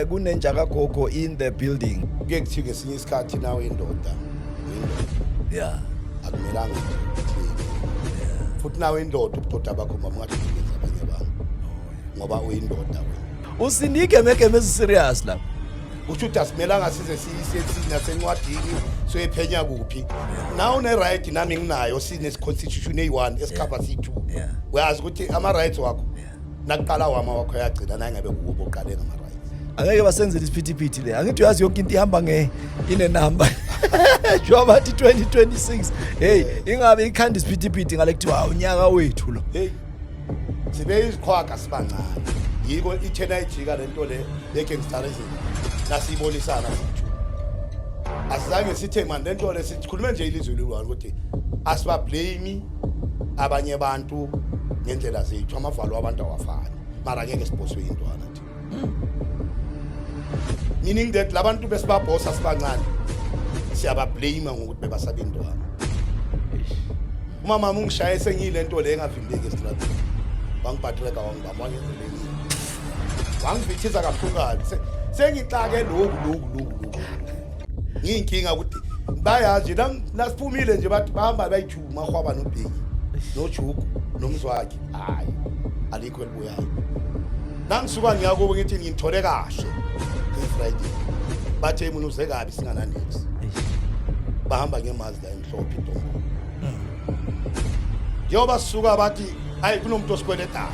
Kunenja kagogo in the building. Kuye kuthi ngesinye isikhathi nawe indoda, indoda akumelanga nje uthini. Futhi nawe indoda, ubudoda bakho mama ungahlukumezi abanye abantu ngoba uyindoda wena. Usinike megeme ezi-serious lapha. Kusho ukuthi asimelanga size siyise nasencwadini, soyephenya kuphi. Nawe une-right, nami nginayo, sine-constitution eyi-one esikhava siyi-two. Uyazi ukuthi ama-rights wakho nakuqala wama wakho ayagcina naye ngabe kubo uqale ngama-rights. Angeke basenzele isiphithiphithi le. Angithi uyazi yonke into ihamba nge inenamba. Njengoba bathi 2026, hey, ingabe ikhanda isiphithiphithi ngale kuthiwa unyaka wethu lo. Hey, sibe iziqhwaga sibancane, yiko ithena ijika lento le ye-gangsterism. Nasiyibonisana sithu, asizange sithe mani lento le, sikhulume nje ilizwe liyi-one ukuthi asiba-blame abanye abantu ngendlela zethu, amavalo abantu awafani, mara angeke sibhoswe intwana thina, meaning that labantu besibabhosa sibancane siyaba-blame ngokuthi bebasaba intwana. Umama ungishaye sengiyile nto le engavimbeki esitradini, wangibhatreka, wangibamba, wangenzela enye, wangivithiza kabuhlungu kabi. Sengixake lokhu lokhu lokhu lokhu, ngiyinkinga ukuthi bayazi nasiphumile nje, bathi bahamba bayi-two, mahwaba nobheki nojuku nomzwakhe, hhayi, alikho elibuyayo. Nangisuka ngiyakubo ngithi ngithole kahle nge-Friday, bathe mina uze kabi singananix, bahamba ngeMazda emhlophe intombo. Njengoba sisuka bathi hayi, kunomuntu osikweletayo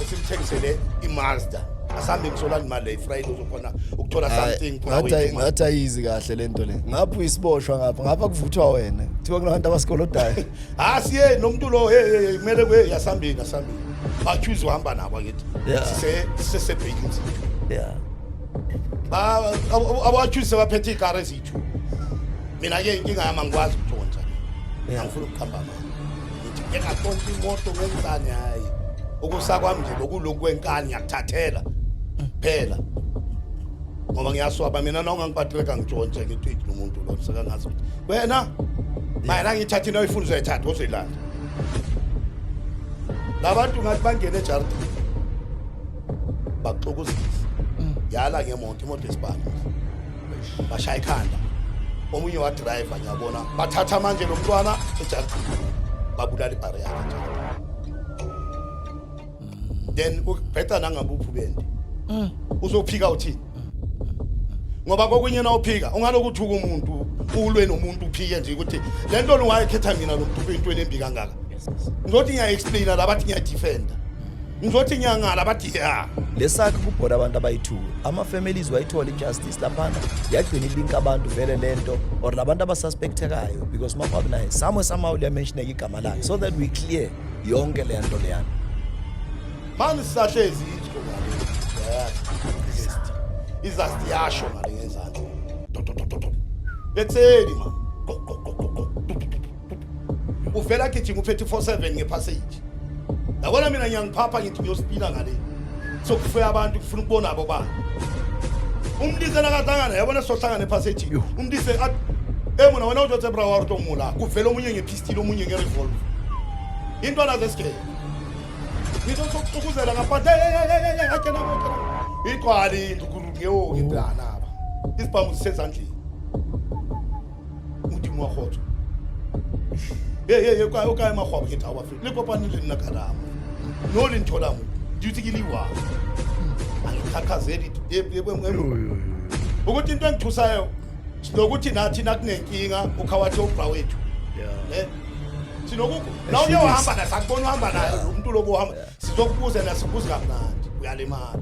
esimthengisele iMazda, asambe ngisolani imali le Friday uzokhona ukuthola something khona wethu imali. Ngathi ayizi kahle lento le. Ngapha uyisiboshwa, ngapha kuvuthwa wena, kuthiwa kunabantu abasikolodayo. Ha, siye nomuntu lo, hey, hey, hey, kumele kwe yasambini, asambini accuse uhamba nabo akithi sise sisebhekini zethu. Ba abo-accuse baphethe iy'kari eziyi-two. Mina-ke inkinga yami angikwazi ukutshontsha. Angifuni ukuqamba amanga, ngithi ngeke imoto ngenzani, hhayi, ukusa kwami nje lokulokhu kwenkani ngiyakuthathela phela ngoba ngiyaswaba mina. Na ungangipatreka ngitshontshe, ngithi lo muntu lo sekangazi ukuthi wena mayena ngiyithathe into oyifuna uzoyithatha, uzoyilanda. Labantu ngathi bangene ejardini baxokozisa yala ngemoto, imoto esibani, bashaya ikhanda omunye wa-driver, ngiyabona bathatha manje lo mntwana ejardini, babulala ibhari yakhe ejardini, then ubheda nangabuphi ubende uzophika uthini? Ngoba kokunye na uphika ungaloku uthuka umuntu, ulwe nomuntu, uphike nje ukuthi le nto ungayikhetha mina lo muntu into embi kangaka. Ngizothi ngiya-explaina la, bathi ngiya-defenda, ngizothi ngiyangala, bathi ya. Lesakhe kubhoda abantu abayi-two, ama-families wayithola i-justice laphana, yagcina ilinka abantu vele lento or labantu abasuspectekayo, because Mahwabi naye somewhere somehow liyamentioneka igama lakhe, so that we clear yonke le nto leyana. Mani sisahlezi itho ngale, yayazi izasti yasho ngale ngenzansi. Do, do, do, do, do. Ekuseni ma. Go, go, go, go, go. Du, du, du, du, du. Uvela gijima uphethe 47 nge-passage, yabona mina ngiyangiphapha, ngithi ngiyospina ngale, sokufika abantu kufuna ukubona abo bani umlise nakahlangana, yabona sohlangana ephasejini, umlise athi emona wena ujotse bra wa rto mola, kuvela omunye ngepistol, omunye nge-revolver, intwana zesigele ngizosokuxukuzela ngaphandle igcwale indlu ngewoke intwana aba isibhamu zisezandleni, Modimo wa kgotso. Hey, hey, o kae, o kae Makgwabo? Ke thawa fe le kopane le nna karamo no le nthola mo dutse ke le wa angiqhaqhazeli ukuthi into engithusayo sinokuthi nathi nakunenkinga ukhawathi ubra wethu ne sinokuku la uye wahamba naye, sakubona uhamba naye lo muntu lobo uhamba, sizokubuza nasikubuza kamnandi, uyalimala.